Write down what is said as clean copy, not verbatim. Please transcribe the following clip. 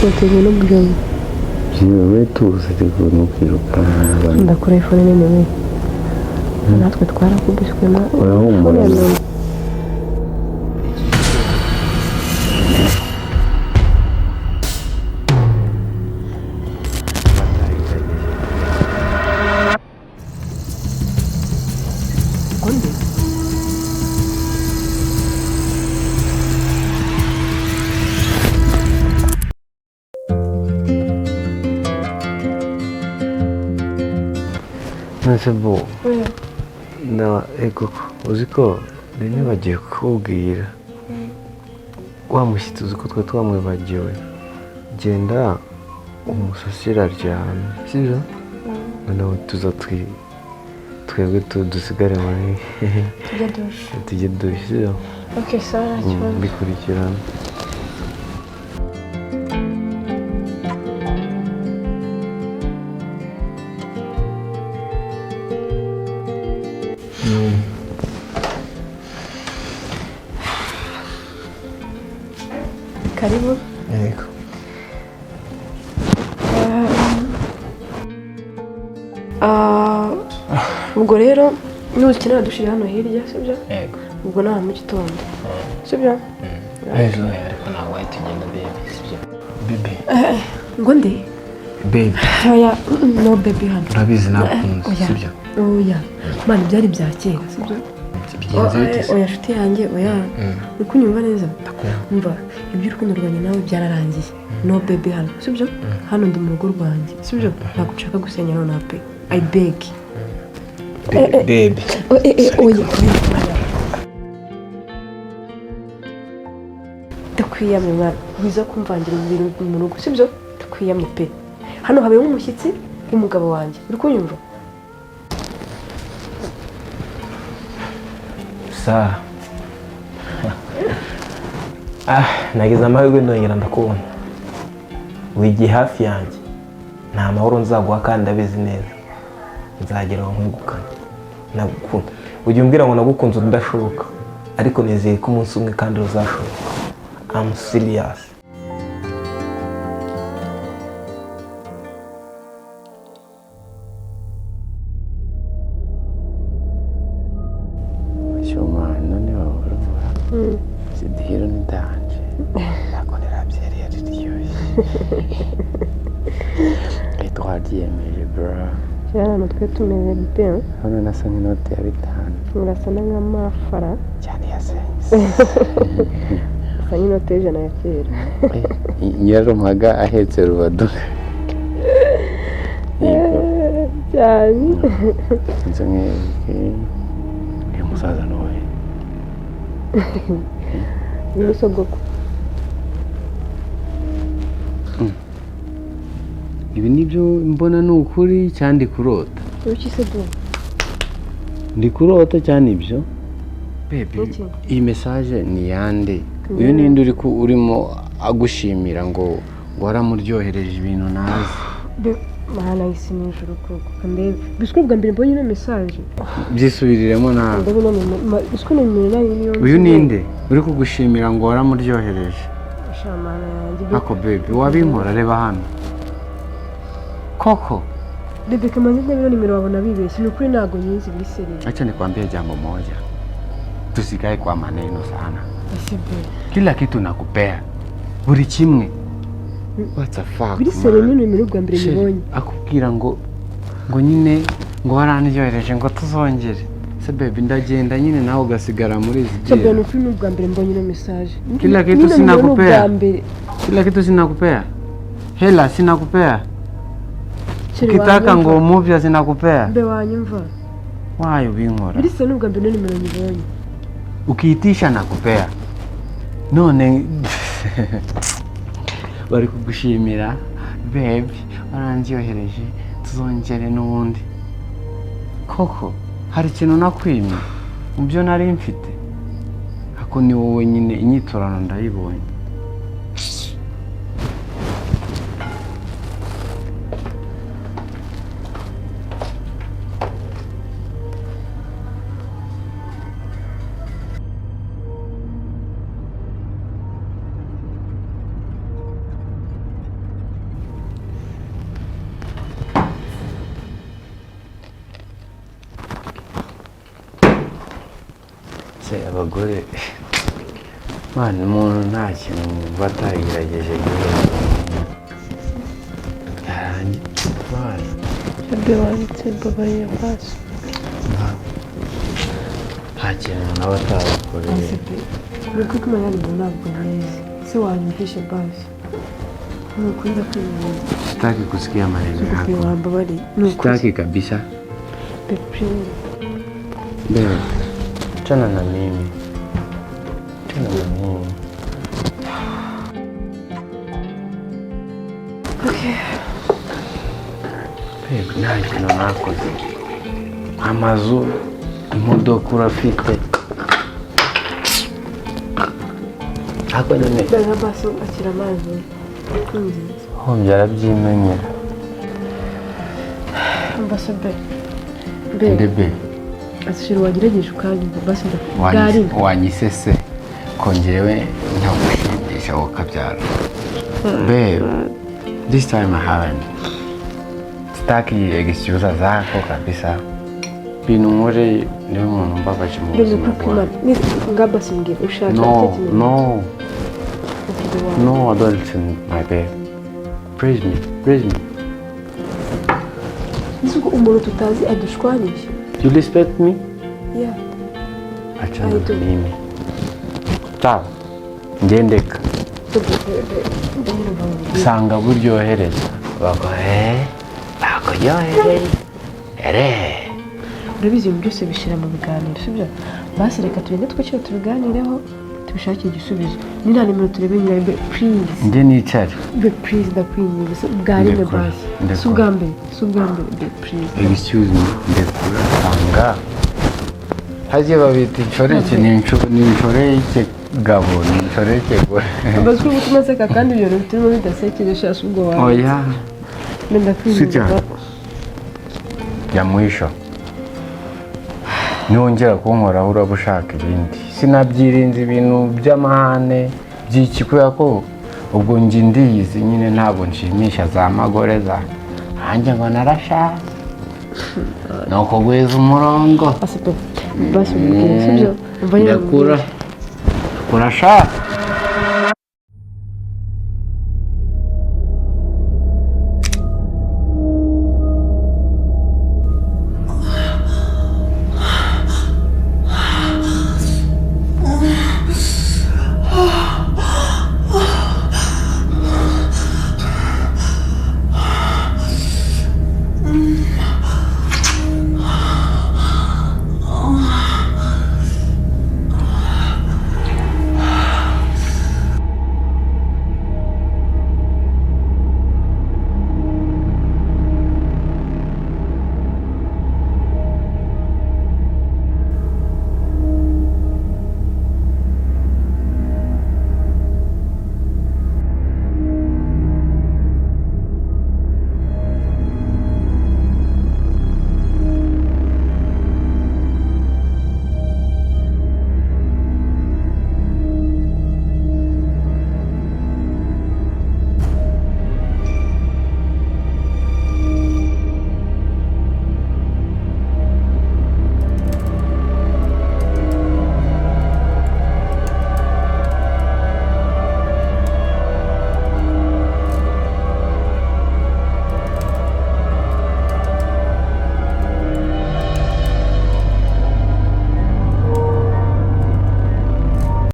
Twateguye no bwenge. Yewe tuzi ariko ntukirukanka. Ndakora iPhone nini we. Natwe twarakubiswe na Urahumura. iPhone ya mirongo. Nonese bo na ego ko uzi ko nari nibagiwe kukubwira wa mushyitsi, uzi ko twari twamwibagiwe. Genda umusasire aryamye, sibyo? Noneho tuza twebwe dusigare muri Tujya dushe. Tujye dushe, sibyo? Okay, sawa, nta kibazo. Bikurikirana. Karibu. Yego. Ah, ubwo rero nukenera dushira hano hirya, sibyo? Yego. Ubwo naha mu gitondo, sibyo? Ejo ariko ntabwo wahita ugenda, baby, sibyo baby? Ngo ndi Baby. Oya, no baby hano. Urabizi nakunze. Oya. Sibyo? Oya mana, byari bya kera, sibyo? Bigenze bite se? Oya nshuti yanjye, oya. Uri kunyumva neza? Ndakumva. Umva, iby'urukundo rwanjye nawe byararangiye. No baby hano, sibyo? Hano ndi mu rugo rwanjye, sibyo? Ntabwo nshaka gusenya nonaha pe, I beg. Baby. Oh, oya oya, ndakwiyamye mwana, wiza kumvangira mu bintu mu rugo, sibyo? Ndakwiyamye pe. Hano habemo umushyitsi w'umugabo wanjye, uri kunyumva? Sa ah, nagize amahirwe ndongera ndakubona, wigiye hafi yanjye. Nta mahoro nzaguha kandi ndabizi neza nzagera aho nkwegukana. Nagukunda, ujya umbwira ngo nagukunze udashoboka, ariko nizeye ko umunsi umwe kandi uzashoboka. I'm serious. Shoma, none wabura sidihiro ni danje, ntabwo nirabyariye riryoshye. Twaryiyemeje bro. Kera hano twe tumeze bien. Hano nasa nk'inote ya 5. Murasa nk'amafara. Cyane ya sense. Asa nk'inote y'100 ya kera. Nyirarumaga ahetse rubaduka. Yego. Cyane. Inzu nk'iki, uyu musaza ni uwe? Ni sogoko. Ibi nibyo mbona ni ukuri cyangwa ndi kurota? Uki se du? Ndi kurota cyane ibyo baby. Iki? Iyi message ni yande? Uyu ninde uri urimo agushimira ngo waramuryohereje ibintu nazi? Be mana isi n'ijuru koko, ndebe biswe bwa mbere mbonye ino message. Byisubiriremo nawe. Ndabona biswe nimero nayo niyo. Uyu ninde uri kugushimira ngo waramuryohereje? Shamana yanjye. Ako baby wabinkora, reba hano koko. Bebe, kamaze ndebe nimero wabona bibeshye, ni ukuri ntago nyizi biri seriye. Acha nikwambie jambo moja, tusikae kwa maneno sana. Ese be. Kila kitu nakupea buri kimwe. What the fuck, Biri seriye. man? Ni nimero bwa mbere Sheri, nyibonye. akubwira ngo nyine ngo warandyohereje ngo tuzongere. Se baby, ndagenda nyine nawe ugasigara muri izi Chabwa, gira. ni ukuri ni ubwa mbere mbonye ino message. Kila kitu Nino nimero ni sinakupea. ubwa mbere. Kila kitu sinakupea, hela sinakupea. Sheri, Ukitaka wanyumva? ngo mupya sinakupea. Mbe wanyumva? Wayo binkora. Biri seriye, ni ubwa mbere ino nimero nyibonye. Ukiitisha nakupea, none bari kugushimira baby warandyohereje tuzongere n'ubundi. Koko hari ikintu nakwimye mu byo nari mfite? Ako ni wowe nyine, inyiturano ndayibonye. Se abagore, mwana, umuntu nta kintu mwumva atagerageje guhera yarangiye, mwana. Babe, wanditse, mbabarira basi. Nta kintu umuntu aba atabakoreye. Ni ukuri ko Imana umuntu ntabwo neza se wanyumvishe basi, ni ukuri ndakwinginze. Sitaki kusikia maneno Babe, yako. wambabariye, ni ukuri. Sitaki kabisa. Babe, please. Babe, chana na mimi. Chana na mimi. Okay. Babe, nta kintu nakoze. Amazu, imodoka urafite. Ariko nyine Babe, basi akira amazi, ndakwinginze. Hombye arabyimenyera. Mbese babe, babe. Ndebe. Ati wagerageje ukanyumva basi, ndakubwira. Wanyise se ko njyewe ntagushimisha ukabyara. Babe, this time I haven't. Sitaki excuse zako kabisa. Bintu nkoreye, niwe muntu mbabaje mu Babe, buzima ukuri bwanjye. kw'Imana nga basi mbwira ushaka No, icyo kimenyetso. no, Okay, wawe. no adulting, my babe. Praise me, praise me. Nzi ko umuntu tutazi adushwanyije. You respect me? Yeah. Achana I do. na mimi. Sawa. Ngendeka. Babe, babe, ndabona bawe. Usanga buryohereza. Bagohe, bakuryohereye. Ere. Urabizi, ibintu byose bishyira mu biganiro, sibyo? Basi reka tugende twicare tubiganireho, tubishakire igisubizo. Ni nta nimero turebe nyirayo. Babe, please. Njye nicare. Babe, please, ndakwinginze. Si ubwa rimwe. Ndekura, Basi si ndekura. ubwa mbere, si ubwa mbere. Babe, please. Excuse me, ndekura. Sanga. Hagiye babita inshoreke, ni inshoreke gabo, ni inshoreke gore. Basi uri gutuma nseka kandi ibyo bintu turimo bidasekeje sha, si ubwo wawe. Oya. Babe, ndakwinginze. Sweetheart. Ya mwisho. Nongera kunkoraho uraba ushaka ibindi. Sinabyirinze ibintu by'amahane by'iki, kubera ko ubwo njye ndiyizi nyine, ntabwo nshimisha za magore za hanjye ngo narashatse ni ukugwiza umurongo. Basi babe, basi umubwire, sibyo? Umva nyine. Ndakura, ndakura sha.